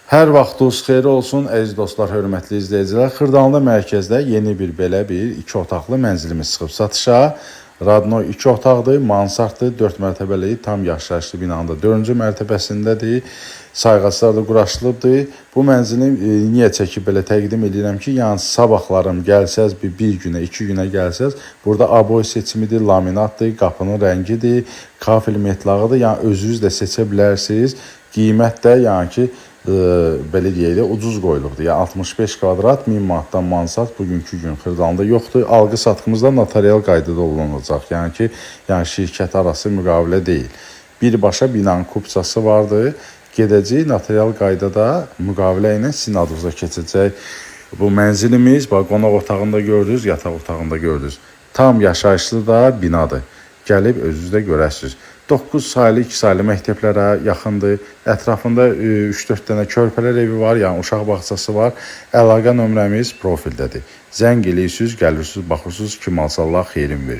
Hər vaxtınız xeyir olsun, əziz dostlar, hörmətli izləyicilər. Xırdalanda mərkəzdə yeni bir belə bir iki otaqlı mənzilimiz çıxıb satışa. Radnoy iki otaqdır, mansarddır, 4 mərtəbəli, tam yaşayışlı binanın da 4-cü mərtəbəsindədir. Sayğaclar da quraşdırılıbdır. Bu mənzili niyə çəkib belə təqdim edirəm ki, yəni sabahlarım gəlsəz bir günə, iki günə gəlsəz, burada aboy seçimidir, laminatdır, qapının rəngidir, kafel metlağıdır. Yəni özünüz də seçə bilərsiniz. Qiymət də yəni ki, belə deyək də ucuz qoyulubdur. Yəni 65 kvadrat 1000 manatdan mansard bugünkü gün Xırdalanda yoxdur. Alqı satqımız da notarial qaydada olunacaq. Yəni ki, yəni şirkət arası müqavilə deyil. Birbaşa binanın kupçası vardır. Gedəcək notarial qaydada müqavilə ilə sizin adınıza keçəcək. Bu mənzilimiz, bax qonaq otağında gördünüz, yataq otağında gördünüz. Tam yaşayışlı da binadır. Gəlib özünüz də görəsiniz. 9 saylı, 2 saylı məktəblərə yaxındır. Ətrafında 3-4 dənə körpələr evi var, yəni uşaq bağçası var. Əlaqə nömrəmiz profildədir. Zəng eləyirsiniz, gəlirsiniz, baxırsınız, kim alsa Allah xeyrin versin.